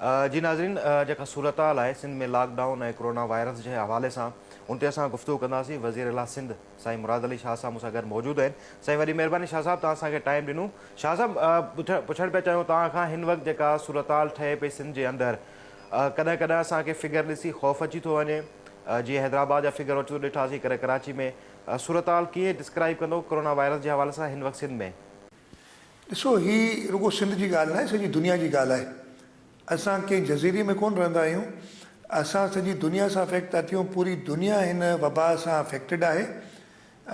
جي ناظرين جيڪا صورتحال آهي Sindh ۾ lock down ۽ corona virus جي حوالي سان ان تي اسان گفتگو ڪنداسين وزير اعليٰ سنڌ سائين مراد علي شاهه صاحب مون سان گڏ موجود آهن سائين وڏي مهرباني شاهه صاحب توهان اسان کي ٽائيم ڏنو شاهه صاحب پڇڻ پيا چاهيون توهان کان هن وقت جيڪا صورتحال ٺهي پئي سنڌ جي اندر ڪڏهن ڪڏهن اسان کي فگر ڏسي خوف اچي ٿو وڃي جيئن حيدرآباد جا فگر اوچتو ڏٺاسين ڪڏهن ڪراچي ۾ صورتحال ڪيئن ڊسڪرائيب ڪندو ڪرونا وائرس جي حوالي سان هن وقت سنڌ ۾. ڏسو هي رڳو سنڌ جي ڳالهه ناهي سڄي دنيا جي ڳالهه آهي. اسان ڪنهن جزيري ۾ ڪونه رهندا آهيون. اسان سڄي دنيا سان افيڪٽ ٿا ٿيون پوري دنيا هن وبا سان افيڪٽيڊ آهي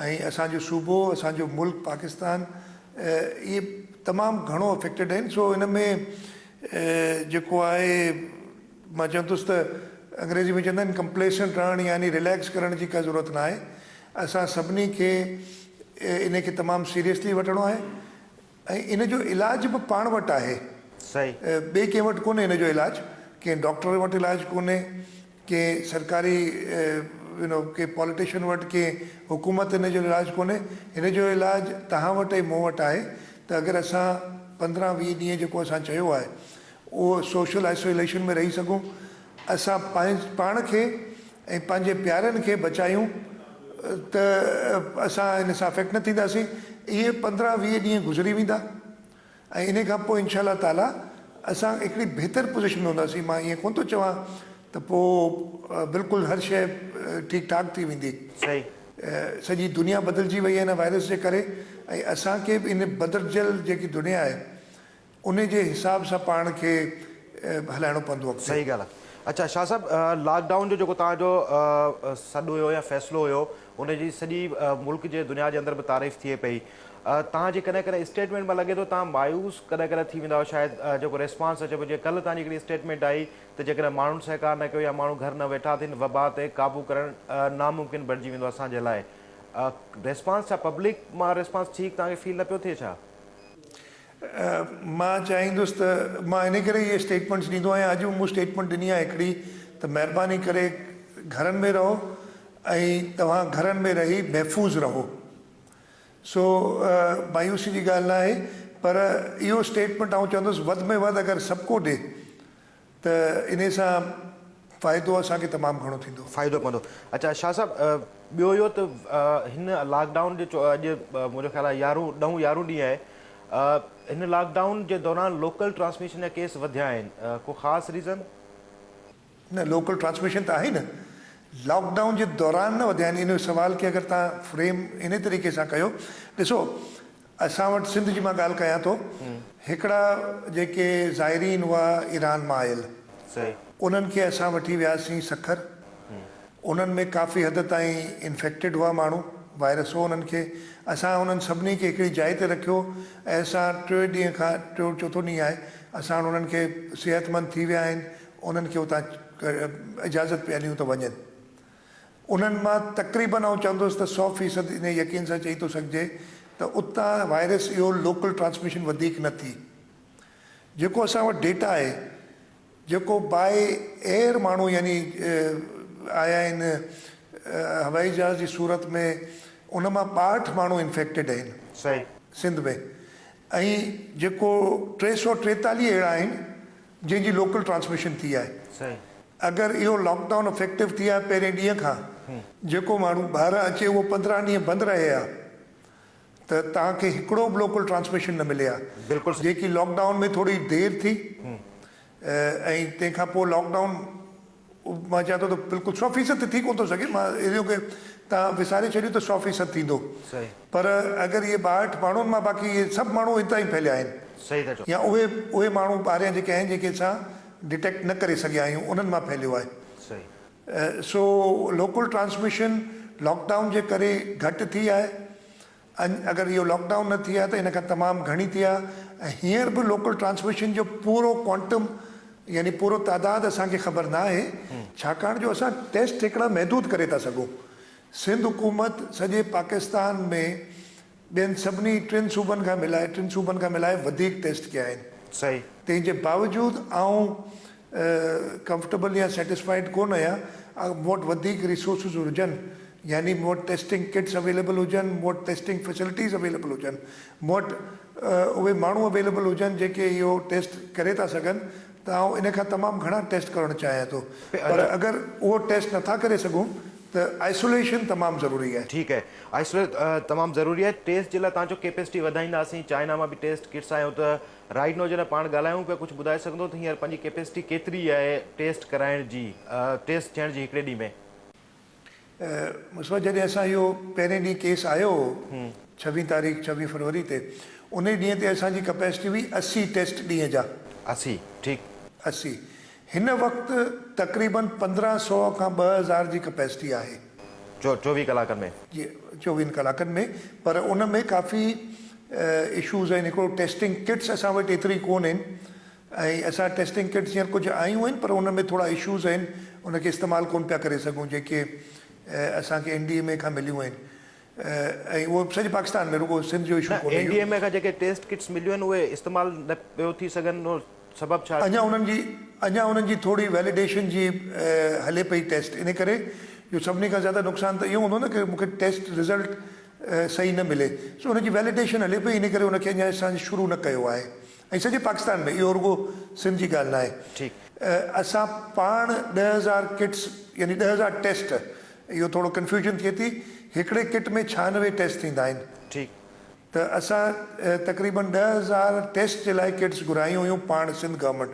۽ اسان جو صوبو اسان جو ملڪ پاڪستان اهي تمام گهڻو افيڪٽيڊ آهن سو ان ۾ جيڪو آهي مان چوندس ته انگريزي ۾ چوندا آهن ڪمپليسنٽ رهڻ يعني رليڪس ڪرڻ جي ڪا ضرورت ناهي اسان سڀني کي ان کي تمام سيريسلي وٺڻو آهي ۽ ان جو علاج به پاڻ وٽ آهي ٻئي ڪنهن وٽ ڪونهي ان جو علاج ڪنهن ڊاڪٽر وٽ علاج ڪونهي ڪنهن سرڪاري يو نو ڪنهن پاليٽيشن وٽ ڪنهن حڪومت ان جو علاج ڪونهي هن جو علاج توهان وٽ ۽ مون وٽ آهي ته اگر اسان 15 20 ڏينهن جيڪو اسان چيو آهي اهو سوشل آئسوليشن ۾ رهي سگهون اسان پاڻ کي ۽ پنهنجي پيارن کي بچايون ته اسان ان سان افيڪٽ نه ٿينداسين. اهي 15 20 ڏينهن گذري ويندا ۽ انهي کان پوء انشاء الله تعاليٰ اسان هڪڙي بهتر پوزيشن ۾ هونداسين. مان ائين ڪونه ٿو چوان ته پوء بلڪل هر شيء ٺيڪ ٺاڪ ٿي ويندي. سڄي دنيا بدلجي وئي آهي هن وائرس جي ڪري ۽ اسان کي به ان بدلجيل جيڪي دنيا آهي انهي جي حساب سان پاڻ کي هلائڻو پوندو اڳتي. صحيح ڳالهه آهي. اڇا شاهه صاحب لاڪ ڊائون جو جيڪو توهان جو سڏ هيو يا فيصلو هيو ان جي سڄي ملڪ جي دنيا جي اندر به تعريف ٿئي پئي توهان جي ڪڏهن ڪڏهن اسٽيٽمينٽ مان لڳي ٿو توهان مايوس ڪڏهن ڪڏهن ٿي ويندا آهيو شايد جيڪو ريسپانس اچي پيو جيئن ڪلهه توهان جي هڪڙي اسٽيٽمينٽ آئي ته جيڪڏهن ماڻهن سهڪار نه ڪيو يا ماڻهو گهر نه ويٺا ته هن وبا تي قابو ڪرڻ ناممڪن بڻجي ويندو اسان جي لاء ريسپانس ڇا پبلڪ مان ريسپانس ٺيڪ توهان کي فيل نه پيو ٿئي ڇا؟ مان چاهيندس ته مان انهي ڪري اهي اسٽيٽمينٽس ڏيندو آهيان اڄ به مون اسٽيٽمينٽ ڏني آهي هڪڙي ته مهرباني ڪري گهرن ۾ رهو ۽ توهان گهرن ۾ رهي محفوظ رهو سو مايوسي جي ڳالهه ناهي پر اهو اسٽيٽمينٽ آئون چوندس وڌ ۾ وڌ اگر سڀ ڪو ڏي ته انهي سان فائدو اسان کي تمام گهڻو ٿيندو. فائدو پوندو. اڇا شاهه صاحب ٻيو اهو ته هن لاڪ ڊائون جي اڄ منهنجو خيال آهي يارهون ڏهون يارهون ڏينهن آهي هن لاڪ ڊائون جي دوران لوڪل ٽرانسميشن جا ڪيس وڌيا آهن ڪو خاص ريزن؟ نه لوڪل ٽرانسميشن ته آهي نه لاڪ ڊائون جي دوران نه وڌيا آهن ان سوال کي اگر توهان فريم انهي طريقي سان ڪيو ڏسو اسان وٽ سنڌ جي مان ڳالهه ڪيان ٿو هڪڙا جيڪي زائرين هئا ايران مان آيل انهن کي اسان وٺي وياسين سکر انهن ۾ ڪافي حد تائين انفيڪٽيڊ هئا ماڻهو وائرس هو انهن کي اسان انهن سڀني کي هڪڙي جاء تي رکيو ۽ اسان ٽيون ڏينهن کان ٽيون چوٿون ڏينهن آهي اسان هاڻ انهن کي صحتمند ٿي ويا آهن انهن کي اتان اجازت پيا ڏيون ته وڃن انهن مان تقريبن آئون چوندس ته سو فيصد انهي يقين سان چئي ٿو سگهجي ته اتان وائرس اهو لوڪل ٽرانسميشن وڌيڪ نه ٿي. جيڪو اسان وٽ ڊيٽا آهي جيڪو باء ايئر ماڻهو يعني آيا آهن هوائي جهاز جي صورت ۾ ان مان 62 ماڻهو انفيڪٽيڊ آهن سنڌ ۾ ۽ جيڪو 343 اهڙا آهن جنهن جي لوڪل ٽرانسميشن ٿي آهي. اگر اهو لاڪ ڊائون افيڪٽو ٿئي ها پهرين ڏينهن کان جيڪو ماڻهو ٻاهران اچي اهو 15 ڏينهن بند رهي ها ته توهان کي هڪڙو به لوڪل ٽرانسميشن نه ملي ها. جيڪي لاڪ ڊائون ۾ ٿوري دير ٿي ۽ تنهن کان پوء لاڪ ڊائون مان چوان ٿو ته بلڪل سو فيصد ته ٿي ڪونه ٿو سگهي مان اهو کي توهان وساري ڇڏيو ته سو فيصد ٿيندو پر اگر اهي 62 ماڻهن مان باقي اهي سڀ ماڻهو هتان ئي ڦهليا آهن يا اهي اهي ماڻهو ٻاهريان جيڪي آهن جيڪي اسان ڊٽيڪٽ نه ڪري سگهيا آهيون انهن مان ڦهليو آهي سو لوڪل ٽرانسميشن لاڪ ڊائون جي ڪري گهٽ ٿي آهي اگر اهو لاڪ ڊائون نه ٿئي ها ته ان کان تمام گهڻي ٿئي ها ۽ هينئر به لوڪل ٽرانسميشن جو پورو ڪوانٽم يعني پورو تعداد اسان کي خبر نه آهي ڇاڪاڻ جو اسان ٽيسٽ هڪڙا محدود ڪري ٿا سگهون. سنڌ حڪومت سڄي پاڪستان ۾ ٻين سڀني ٽن صوبن کان ملائي ٽن صوبن کان ملائي وڌيڪ ٽيسٽ ڪيا آهن. تنهن جي باوجود آئون ڪمفرٽيبل يا سيٽسفائيڊ ڪونه آهيان، مون وٽ وڌيڪ ريسورسز هجن يعني مون وٽ ٽيسٽنگ ڪٽس اويليبل هجن، مون وٽ ٽيسٽنگ فيسلٽيز اويليبل هجن، مون وٽ اهي ماڻهو اويليبل هجن جيڪي اهو ٽيسٽ ڪري ٿا سگهن ته ته آئون ان کان تمام گهڻا ٽيسٽ ڪرڻ چاهيان ٿو پر اگر اهو ٽيسٽ نٿا ڪري سگهون ته آئسوليشن تمام ضروري آهي. ٺيڪ آهي آئسوليٽ تمام ضروري آهي ٽيسٽ جي لاء توهان چيو ڪيپيسٽي وڌائينداسين چائنا مان به ٽيسٽ ڪٽس آيون ته رائيٽ نو جڏهن پاڻ ڳالهايون پيا ڪجهه ٻڌائي سگهندو ته هينئر پنهنجي ڪيپيسٽي ڪيتري آهي ٽيسٽ ڪرائڻ جي ٽيسٽ ٿيڻ جي هڪڙي ڏينهن ۾. مصطفيٰ جڏهن اسان اهو پهرين ڏينهن ڪيس آيو هو ڇويهين تاريخ ڇويهين فروري تي انهي ڏينهن تي اسان جي ڪپيسٽي هئي 80 ٽيسٽ ڏينهن جا. 80 ٺيڪ. 80 هن وقت تقريبن 1500 کان 2000 جي ڪپيسٽي آهي. 24 ڪلاڪن ۾. جي 24 ڪلاڪن ۾ پر ان ۾ ڪافي اشوز آهن هڪڙو ٽيسٽنگ ڪٽس اسان وٽ ايتري ڪون آهن ۽ اسان ٽيسٽنگ ڪٽس هينئر ڪجهه آيون آهن پر ان ۾ ٿورا اشوز آهن ان کي استعمال ڪون پيا ڪري سگهون جيڪي اسان کي اين ڊي ايم اي کان مليون آهن ۽ اهو سڄي پاڪستان ۾ رڳو سنڌ جو اشو نه ڪونهي اين ڊي اهو. ايم اي کان جيڪي ٽيسٽ ڪٽس مليون آهن اهي استعمال نه پيو ٿي سگهن اهو سبب ڇا؟ اڃا انهن جي اڃا انهن جي ٿوري ويليڊيشن جي هلي پئي ٽيسٽ ان ڪري جو سڀني کان زياده نقصان ته اهو هوندو نه ڪي مون کي ٽيسٽ رزلٽ صحيح نه ملي سو ان جي ويليڊيشن هلي پئي ان ڪري ان کي اڃا اسان شروع نه ڪيو آهي ۽ سڄي پاڪستان ۾ اهو رڳو سنڌ جي ڳالهه ناهي. ٺيڪ. اسان پاڻ 10,000 ڪٽس يعني 10,000 ٽيسٽ اهو ٿورو ڪنفيوزن ٿئي ٿي هڪڙي ڪٽ ۾ 96 ٽيسٽ ٿيندا آهن. ٺيڪ. ته اسان تقريبن 10,000 ٽيسٽ جي لاء ڪٽس گهرايون هيون پاڻ سنڌ گورنمينٽ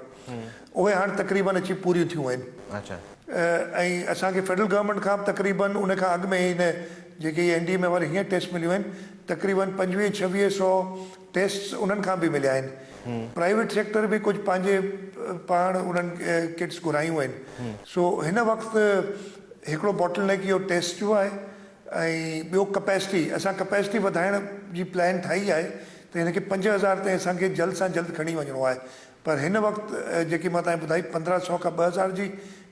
اهي هاڻ تقريبن اچي پوريون ٿيون آهن. اڇا. ۽ اسان کي فيڊرل گورنمينٽ کان به تقريبن ان کان اڳ ۾ هن جيڪي هي اين ڊي ايم اي واري هينئر ٽيسٽ مليون آهن تقريبن پنجويهه ڇويهه سو ٽيسٽس انهن کان به مليا آهن. پرائيويٽ سيڪٽر به ڪجهه پنهنجي پاڻ انهن ڪٽس گهرايون آهن. سو هن وقت هڪڙو باٽل نيڪ اهو ٽيسٽ جو آهي ۽ ٻيو ڪپيسٽي اسان ڪپيسٽي وڌائڻ جي پلان ٺاهي آهي ته هن کي 5000 تائين اسان کي جلد سان جلد کڻي وڃڻو آهي پر هن وقت جيڪي مان توهان کي ٻڌائي 1500 کان 2000 جي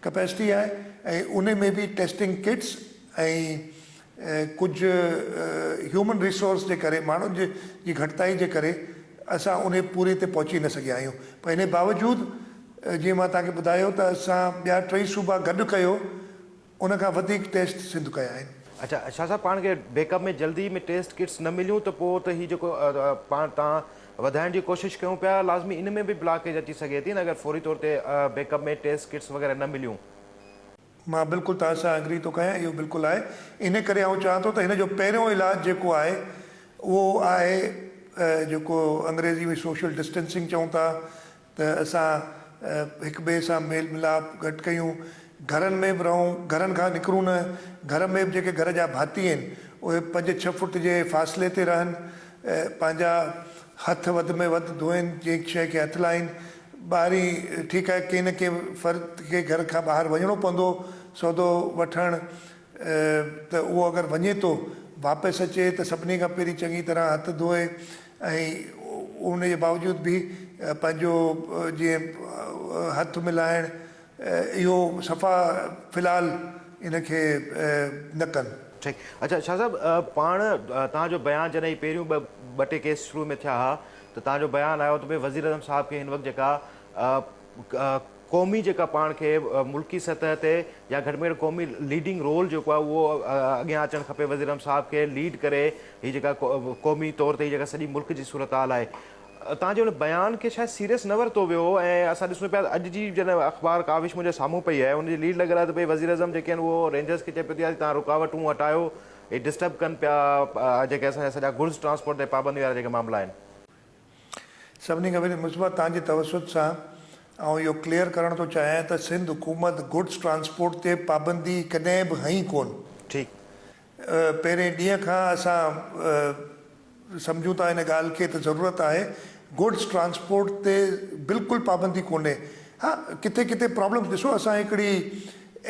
ڪپيسٽي آهي ۽ ان ۾ به ٽيسٽنگ ڪٽس ۽ ڪجهه هيومن ريسورس جي ڪري ماڻهن جي جي گهٽتائي جي ڪري اسان انهي پوري تي پهچي نه سگهيا آهيون پر انهي باوجود جيئن مان توهان کي ٻڌايو ته اسان ٻيا ٽئي صوبا گڏ ڪيو ان کان وڌيڪ ٽيسٽ سنڌ ڪيا آهن. اڇا شاهه صاحب پاڻ کي بيڪ اپ ۾ جلدي ۾ ٽيسٽ ڪٽس نه مليون ته پوء ته هي جيڪو پاڻ تان وڌائڻ جي ڪوشش ڪيون پيا لازمي ان ۾ به بلاڪيج اچي سگهي ٿي نه اگر فوري طور تي بيڪ اپ ۾ ٽيسٽ ڪٽس وغيره نه مليون. مان بلڪل توهان سان اگري ٿو ڪيان اهو بلڪل آهي ان ڪري آئون چوان ٿو ته هن جو پهريون علاج جيڪو آهي اهو آهي جيڪو انگريزي ۾ سوشل ڊسٽنسنگ چئون ٿا ته اسان هڪ ٻئي سان ميل ملاپ گهٽ ڪيون گهرن ۾ به رهون گهرن کان نڪرون نه گهر ۾ به جيڪي گهر جا ڀاتي آهن اهي پنج ڇهه فوٽ جي فاصلي تي رهن پنهنجا هٿ وڌ ۾ وڌ ڌوئن جنهن شيء کي هٿ لائين ٻاهرين ٺيڪ آهي ڪنهن نه ڪنهن فرد کي گهر کان ٻاهر وڃڻو پوندو سودو وٺڻ ته اهو اگر وڃي ٿو واپس اچي ته سڀني کان پهرين چڱي طرح هٿ ڌوئي ۽ ان جي باوجود به پنهنجو جيئن هٿ ملائڻ اهو صفا في الحال ان کي نه ڪن. ٺيڪ اڇا شاهه صاحب پاڻ توهان جو بيان جڏهن هي پهريون ٻه ٻه ٽي ڪيس شروع ۾ ٿيا ها ته توهان جو بيان آيو ته ڀئي وزيراعظم صاحب کي هن وقت جيڪا قومي جيڪا پاڻ کي ملڪي سطح تي يا گهٽ ۾ گهٽ قومي ليڊنگ رول جيڪو آهي اهو اڳيان اچڻ کپي وزيراعظم صاحب کي ليڊ ڪري هي جيڪا قومي طور تي هي جيڪا سڄي ملڪ جي صورتحال آهي توهان جي ان بيان کي شايد سيريس نه ورتو ويو هو ۽ اسان ڏسون پيا ته اڄ جي جڏهن اخبار ڪاوش منهنجي سامهون پئي آهي ان جي ليڊ لڳل آهي ته ڀئي وزيراعظم جيڪي آهن اهو رينجرز کي چئي پيو ته يار توهان رڪاوٽون هٽايو هي ڊسٽرب ڪن پيا جيڪي اسان جا سڄا گڊز ٽرانسپورٽ تي پابندي وارا جيڪي معاملا آهن. سڀني کان پهرين مصباح توهان جي توسط سان آئون اهو ڪليئر ڪرڻ ٿو چاهيان ته سنڌ حڪومت گڊز ٽرانسپورٽ تي پابندي ڪڏهن به هنئي ڪونه. ٺيڪ. پهرين ڏينهن کان اسان سمجهون ٿا ان ڳالهه کي ته ضرورت آهي گڊز ٽرانسپورٽ تي بلڪل پابندي ڪونهي ها ڪٿي ڪٿي پرابلمس ڏسو اسان هڪڙي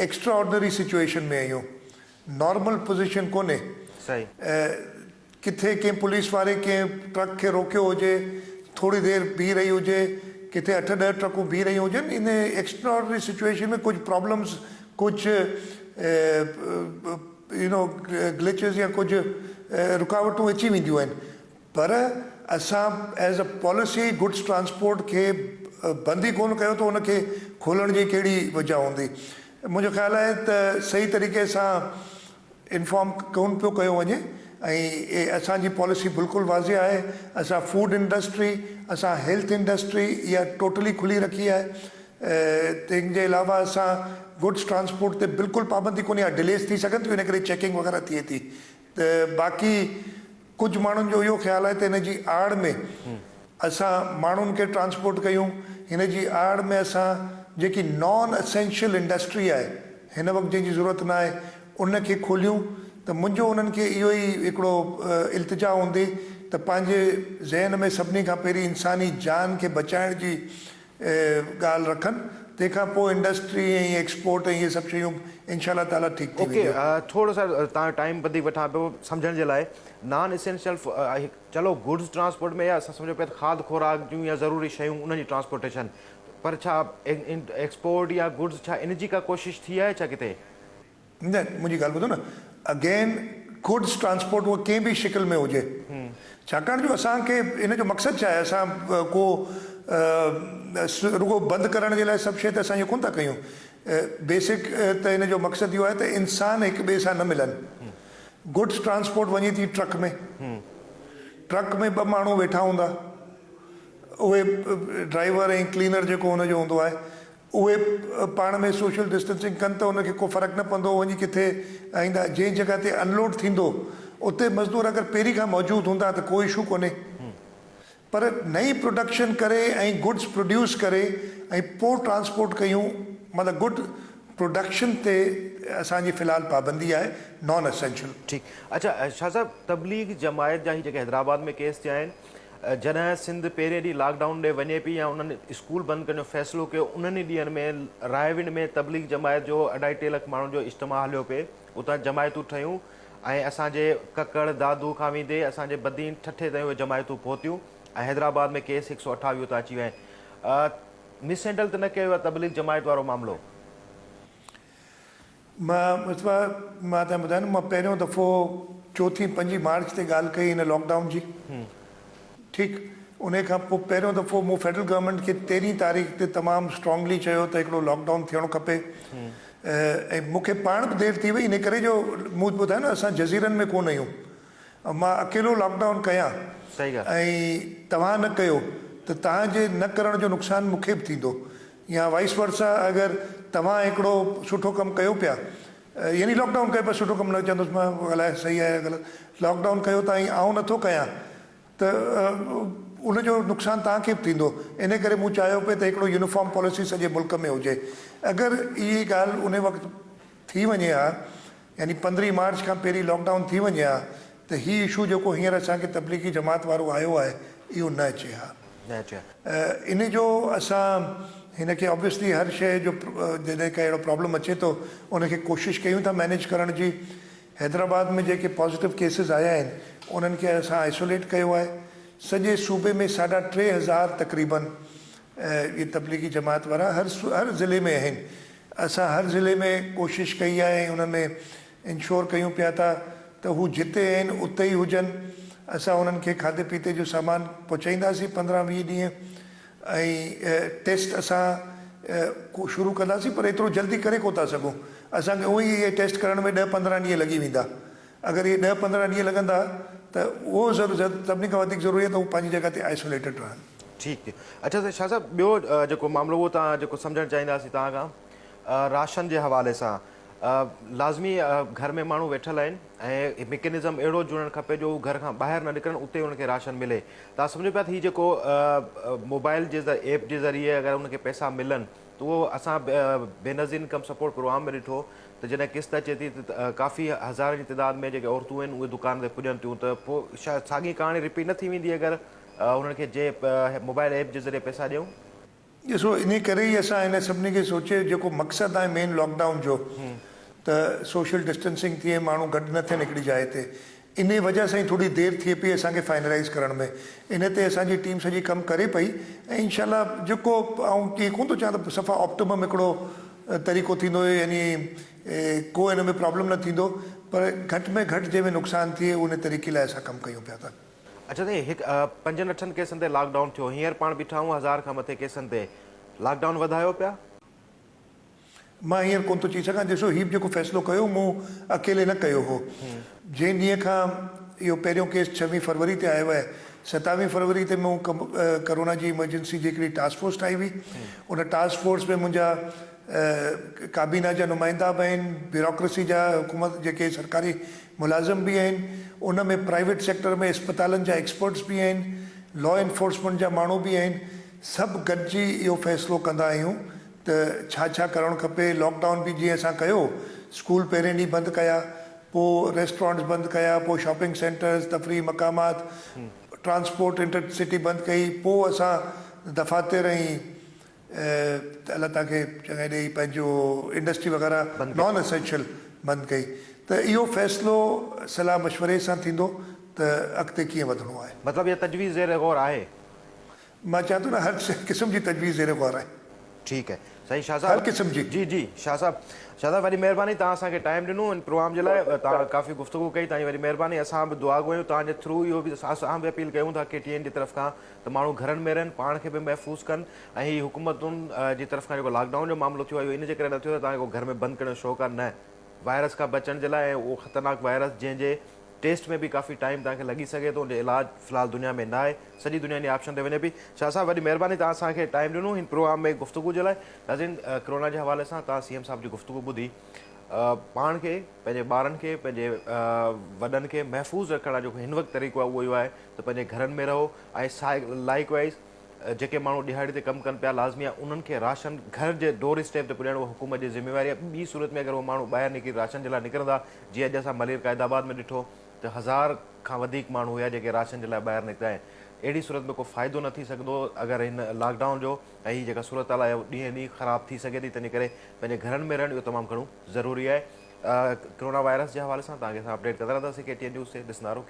ايڪسٽرا آرڊنري سچوئيشن ۾ آهيون نارمل پوزيشن ڪونهي صحيح. ڪٿي ڪنهن پوليس واري ڪنهن ٽرڪ کي روڪيو هجي ٿوري دير بيهي رهي هجي ڪٿي اٺ ڏهه ٽرڪون بيهي رهيون هجن ان ايڪسٽرا آرڊنري سچوئيشن ۾ ڪجهه پرابلمس ڪجهه يو نو گلچز يا ڪجهه رڪاوٽون اچي وينديون آهن پر اسان as a policy goods transport کي بند ئي ڪونه ڪيو ته ان کي کولڻ جي ڪهڙي وجهه هوندي. منهنجو خيال آهي ته صحيح طريقي سان انفارم ڪونه پيو ڪيو وڃي ۽ اسان جي پاليسي بلڪل واضح آهي اسان فوڊ انڊسٽري اسان هيلٿ انڊسٽري اها ٽوٽلي کلي رکي آهي. تنهن جي علاوه اسان گڊس ٽرانسپورٽ تي بلڪل پابندي ڪونهي ها ڊليز ٿي سگهن ٿيون ان ڪري چيڪنگ وغيره ٿئي ٿي ته باقي ڪجهه ماڻهن جو اهو خيال آهي ته ان جي آڙ ۾ اسان ماڻهن کي ٽرانسپورٽ ڪيون، هن جي آڙ ۾ اسان جيڪي نان اسينشل انڊسٽري آهي هن وقت جنهن جي ضرورت نه آهي ان کي کوليون ته منهنجو انهن کي اهو ئي هڪڙو التجا هوندي ته پنهنجي ذهن ۾ سڀني کان پهرين انساني جان کي بچائڻ جي ڳالهه رکن تنهن کان پوء انڊسٽري ۽ ايڪسپورٽ ۽ اهي سڀ شيون انشاء الله تعاليٰ ٺيڪ ٿي اوڪي وينديون. ٿورو سو توهان جو ٽائيم وڌيڪ وٺان پيو سمجهڻ جي لاء نان اسينشل چلو گڊز ٽرانسپورٽ ۾ يا اسان سمجهو پيا ته کاڌ خوراڪ جون يا ضروري شيون انهن جي ٽرانسپورٽيشن پر ڇا ايڪسپورٽ يا گڊز ڇا ان جي ڪا ڪوشش ٿي آهي ڇا ڪٿي؟ نه منهنجي ڳالهه ٻڌو نه اگين گڊز ٽرانسپورٽ اهو ڪنهن به شڪل ۾ هجي ڇاڪاڻ جو اسان کي ان جو مقصد ڇا آهي اسان ڪو رڳو بند ڪرڻ جي لاء سڀ شيء ته اسان اهو ڪونه ٿا ڪيون بيسڪ ته ان جو مقصد اهو آهي ته انسان هڪ ٻئي سان نه ملن گڊز ٽرانسپورٽ وڃي ٿي ٽرڪ ۾ ٽرڪ ۾ ٻه ماڻهو ويٺا هوندا اهي ڊرائيور ۽ ڪلينر جيڪو هن جو هوندو آهي اهي پاڻ ۾ سوشل ڊسٽنسنگ ڪن ته ان کي ڪو فرق نه پوندو وڃي ڪٿي ايندا جنهن جڳهه تي ان لوڊ ٿيندو اتي مزدور اگر پهرين کان موجود هوندا ته ڪو اشو ڪونهي پر نئين پروڊڪشن ڪري ۽ گڊس پروڊيوس ڪري ۽ پوء ٽرانسپورٽ ڪيون مطلب گڊ پروڊڪشن تي اسان جي في الحال پابندي آهي نان اسينشل. ٺيڪ اڇا شاهه صاحب تبليغ جماعت جا هي جيڪي حيدرآباد ۾ ڪيس ٿيا آهن جڏهن سنڌ پهرين ڏينهن لاڪ ڊائون ڏي وڃي پئي يا انهن اسڪول بند ڪرڻ جو فيصلو ڪيو انهن ئي ڏينهن ۾ رائيونڊ ۾ تبليغ جماعت جو اڍائي ٽي لک ماڻهن جو اجتماع هليو پئي اتان جماعتون ٺهيون ۽ اسان جي ڪڪڙ دادو کان ويندي اسان جي بدين ٺٽي تائين اهي جماعتون پهتيون ۽ حيدرآباد ۾ ڪيس هڪ سو اٺاويهه تان اچي ويا آهن مس هينڊل ته نه ڪيو ويو تبليغ جماعت وارو معاملو؟ مان مصطفيٰ مان تنهن ٻڌايو نه مان پهريون دفعو چوٿين پنجين مارچ تي ڳالهه ڪئي هن لاڪ ڊائون جي ٺيڪ انهي کان پوء پهريون دفعو مون فيڊرل گورنمينٽ کي تيرهين تاريخ تي تمام اسٽرانگلي چيو ته هڪڙو لاڪ ڊائون ٿيڻ کپي ۽ مون کي پاڻ به دير ٿي وئي انهي ڪري جو مون ٻڌايو نه اسان جزيرن ۾ ڪونه آهيون مان اڪيلو لاڪ ڊائون ڪيان ۽ توهان نه ڪيو ته توهان جي نه ڪرڻ جو نقصان مون کي به ٿيندو يا وائس ورسا اگر توهان هڪڙو سٺو ڪم ڪيو پيا يعني لاڪ ڊائون ڪيو پيا سٺو ڪم نه چوندس مان الائي صحيح آهي يا غلط لاڪ ڊائون ڪيو ٿا ۽ آئون نٿو ڪيان ته ان جو نقصان توهان کي به ٿيندو ان ڪري مون چاهيو پئي ته هڪڙو يونيفارم پاليسي سڄي ملڪ ۾ هجي اگر اهي ڳالهه ان وقت ٿي وڃي ها يعني پندرهين مارچ کان پهرين لاڪ ڊائون ٿي وڃي ها ته هي اشو جيڪو هينئر اسان کي تبليغي جماعت وارو آيو آهي اهو نه اچي ها. نه اچي ها. ان جو اسان هن کي آبويسلي هر شيء جو جڏهن ڪا اهڙو پرابلم اچي ٿو ان کي ڪوشش ڪيون ٿا مينيج ڪرڻ جي. حيدرآباد ۾ جيڪي پازيٽو ڪيسز آيا آهن انهن کي اسان آئسوليٽ ڪيو آهي. سڄي صوبي ۾ ساڍا 3000 تقريبن اهي تبليغي جماعت وارا هر هر ضلعي ۾ آهن. اسان هر ضلعي ۾ ڪوشش ڪئي آهي ۽ ان ۾ انشور ڪيون پيا ٿا ته هو جتي آهن اتي ئي هجن. اسان انهن کي کاڌي پيتي جو سامان پهچائينداسين 15 20 ڏينهن ۽ ٽيسٽ اسان شروع ڪنداسين پر ايترو جلدي ڪري ڪونه ٿا سگهون. اسان کي اونئن ئي اهي ٽيسٽ ڪرڻ ۾ ڏهه 15 ڏينهن لڳي ويندا. اگر اهي ڏهه 15 ڏينهن لڳندا ته اهو سڀني کان وڌيڪ ضروري آهي ته هو پنهنجي جڳهه تي آئسوليٽيڊ رهن. ٺيڪ ٿيو. اڇا سائين شاهه صاحب ٻيو جيڪو معاملو اهو توهان جيڪو سمجهڻ چاهينداسين توهان کان راشن جي حوالي سان لازمي گهر ۾ ماڻهو ويٺل آهن ۽ ميڪنزم اهڙو جوڙڻ کپي جو هو گهر کان ٻاهر نه نڪرن اتي انهن کي راشن ملي توهان سمجهو پيا ته هي جيڪو موبائل جي ايپ جي ذريعي اگر انهن کي پئسا ملن ته اهو اسان بينظير انڪم سپورٽ پروگرام ۾ ڏٺو ته جڏهن قسط اچي ٿي ته ڪافي هزارن جي تعداد ۾ جيڪي عورتون آهن اهي دڪان تي پڄن ٿيون ته پوء ساڳي ڪهاڻي رپيٽ نه ٿي ويندي اگر انهن کي جي موبائل ايپ جي ذريعي پئسا ڏيون. ڏسو انهي ڪري ئي اسان هن سڀني کي سوچي جيڪو مقصد آهي مين لاڪ ڊائون جو ته سوشل ڊسٽنسنگ ٿئي ماڻهو گڏ نه ٿين هڪڙي جاء تي انهي وجه سان ئي ٿوري دير ٿئي پئي اسان کي فائنلائيز ڪرڻ ۾ ان تي اسان جي ٽيم سڄي ڪم ڪري پئي ۽ انشاء الله جيڪو آئون ائين ڪونه ٿو چوان ته صفا آپٽمم هڪڙو طريقو ٿيندو يعني ڪو ان ۾ پرابلم نه ٿيندو پر گهٽ ۾ گهٽ جنهن ۾ نقصان ٿئي ان طريقي لاء اسان ڪم ڪيون پيا ٿا. اڇا سائين هڪ پنجن اٺن ڪيسن تي لاڪ ڊائون ٿيو هينئر پاڻ بيٺا آهيون هزار کان مٿي ڪيسن تي لاڪ ڊائون وڌايو پيا. مان هينئر ڪونه ٿو چئي سگهان ڏسو هي به جيڪو فيصلو ڪيو مون اڪيلي نه ڪيو هو جنهن ڏينهن کان اهو پهريون ڪيس ڇويهين فروري تي آيو آهي ستاويهه فروري تي مون ڪرونا جي ايمرجنسي جي هڪڙي ٽاسڪ فورس ٺاهي هئي. ان ٽاسڪ فورس ۾ منهنجا ڪابينا جا نمائندا به آهن، بيوروڪريسي جا حڪومت جيڪي سرڪاري ملازم به آهن، ان ۾ پرائيويٽ سيڪٽر ۾ اسپتالن جا ايڪسپرٽس به آهن، لا انفورسمينٽ جا ماڻهو به آهن، سڀ گڏجي اهو فيصلو ڪندا آهيون ته ڇا ڇا ڪرڻ کپي، لاڪ ڊائون به جيئن اسان ڪيو، اسڪول پهرين ڏينهن بند ڪيا، پوء ريسٽورانٽس بند ڪيا، پوء شاپنگ سينٽرز، تفريحي مقامات، ٽرانسپورٽ انٽر سٽي بند ڪئي، پوء اسان دفاتر ۽ الله توهان کي چڱائي ڏئي پنهنجو انڊسٽري وغيره نان اسينشل بند ڪئي ته اهو فيصلو صلاح مشوري سان ٿيندو ته اڳتي ڪيئن وڌڻو آهي. مطلب اها تجويز زير غور آهي. مان چوان ٿو نه هر قسم جي تجويز زير غور آهي. ٺيڪ آهي سائين شاهه صاحب. هر قسم جي. جي جي شاهه صاحب شاهه صاحب وڏي مهرباني توهان اسان کي ٽائيم ڏنو ان پروگرام جي لاء توهان ڪافي گفتگو ڪئي توهان جي وڏي مهرباني اسان به دعا گو آهيون توهان جي ٿرو اهو به اسان به اپيل ڪيون ٿا ڪي ٽي اين جي طرف کان ته ماڻهو گهرن ۾ رهن پاڻ کي به محفوظ ڪن ۽ هي حڪومتن جي طرف کان جيڪو لاڪ ڊائون جو معاملو ٿيو آهي اهو ان جي ڪري نه ٿيو ته توهان کي ڪو گهر ۾ بند ڪرڻ جو شوق آهي نه وائرس کان بچڻ جي لاء ۽ اهو خطرناڪ وائرس جنهن جي ٽيسٽ ۾ به ڪافي ٽائيم توهان کي لڳي سگهي ٿو ان جو علاج في الحال دنيا ۾ ناهي سڄي دنيا انهي آپشن تي وڃي پئي شاهه صاحب وڏي مهرباني توهان اسان کي ٽائيم ڏنو هن پروگرام ۾ گفتگو جي لاء ناظرين ڪرونا جي حوالي سان توهان سي ايم صاحب جي گفتگو ٻڌي پاڻ کي پنهنجي ٻارن کي پنهنجي وڏن کي محفوظ رکڻ لاء جيڪو هن وقت طريقو آهي اهو اهو آهي ته پنهنجي گهرن ۾ رهو ۽ لائيڪ وائيز جيڪي ماڻهو ڏهاڙي تي ڪم ڪن پيا لازمي آهي انهن کي راشن گهر جي ڊور اسٽيپ تي پڄائڻ اهو حڪومت جي ذميواري آهي ٻي صورت ۾ اگر اهي ماڻهو ٻاهر نڪري راشن جي لاء نڪرندا جيئن اڄ اسان ملير قائد آباد ۾ ڏٺو ته هزار کان وڌيڪ ماڻهو هيا جيڪي راشن جي لاء ٻاهر نڪتا آهن اهڙي صورت ۾ ڪو فائدو نه ٿي سگهندو اگر هن لاڪ ڊائون جو ۽ هي جيڪا صورتحال آهي اها ڏينهن ڏينهن خراب ٿي سگهي ٿي تنهنجي ڪري پنهنجي گهرن ۾ رهڻ اهو تمام گهڻو ضروري آهي ڪرونا وائرس جي حوالي سان توهان کي اسان اپڊيٽ ڪندا رهنداسين ڪي ٽي اين نيوز تي ڏسندا رهو ڪي.